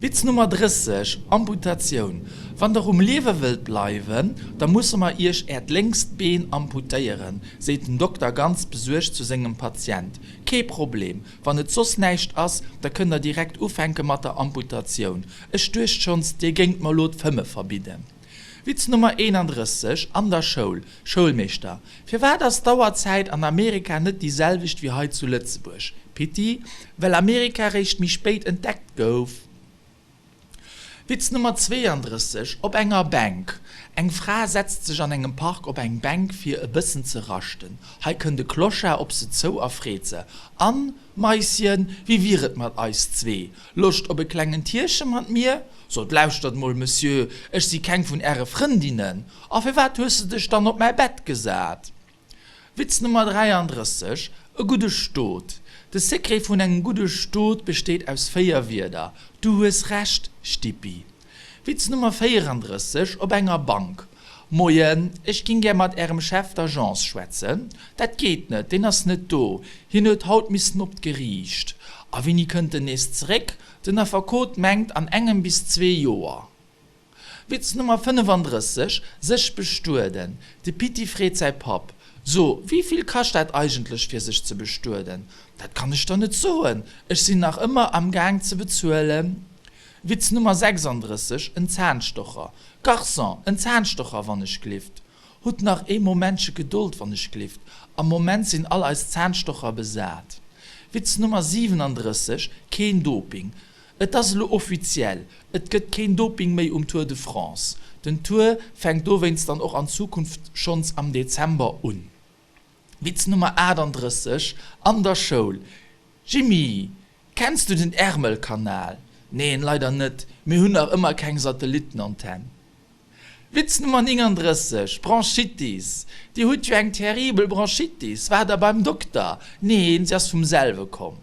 Witz Nummer 30, Amputatioun, Wann der um Liewe wëllt bleiwen, da musse mer iech äert lénkst Been amputéieren, seet den Dokter ganz besuergt zu sengem Patient. Kee Problem, wann et soss näischt ass, da kënnt der direkt ufänke mat der Amputatioun. Ech duecht schonns, dir géingt mer lo d'Fëmme verbidden. Witz Nummer 31, An der Schoul, Schoulmeeschter, Firwat ass d'Auerzäit an Amerika net déi selwecht wéi hei zu Lëtzebuerg? Pitti, Well Amerika réischt méi spéit entdeckt gouf. Witz Nummer 32, Op enger Bänk, Eng Fra setzt sech an engem Park op eng Bänk fir e bëssen ze raschten. Hei kënnt e Clochard op se zou a freet se, An, Maisschen, wéi wier et mat eis zwee? Loscht op e klengen Tierche mat mir? Sot, Lauschtert mol, Monsieur, ech si keng vun äre Frëndinnen. A firwat hues de dech dann op mäi Bett gesat? Witz Nummer 33, E gudde Stot. De Secret vun engem gudde Stot besteet aus 4 Wierder, Du hues Recht, Stippi. Witz Nummer 34, Op enger Bank, Moien, ech ging gär mat ärem Chef d'Agence schwätzen. Dat geet net, deen ass net do, hien huet haut missen op d'Geriicht. A wéini kënnt en nees zeréck? Den Affekot mengt an engem bis zwee Joer. Witz Nummer 35, Sech bestueden. De Pitti freet säi Papp, So, wéi vill kascht dat eigentlech fir sech ze bestueden? Dat kann ech der net soen, ech sinn nach ëmmer am Gaang ze bezuelen. Witz Nummer 36, En Zahnstocher. Garçon, en Zahnstocher wann ech glift. Hutt nach ee Momentche Gedold wann ech glift, am Moment sinn all eis Zahnstocher besat. Witz Nummer 37, Keen Doping. Et ass elo offiziell, et gëtt keen Doping méi um Tour de France. Den Tour fänkt dowéinst dann och an Zukunft schonns am Dezember un. Witz Nummer 38, An der Schoul, Jimmy, kenns du den Ärmelkanal? Neen, leider net, mir hunn nach ëmmer keng Satellittenantenn. Witz Nummer 39, Bronchitis, Dir hutt jo eng terribel Bronchitis, waart der beim Dokter? Neen, se ass vum selwe komm.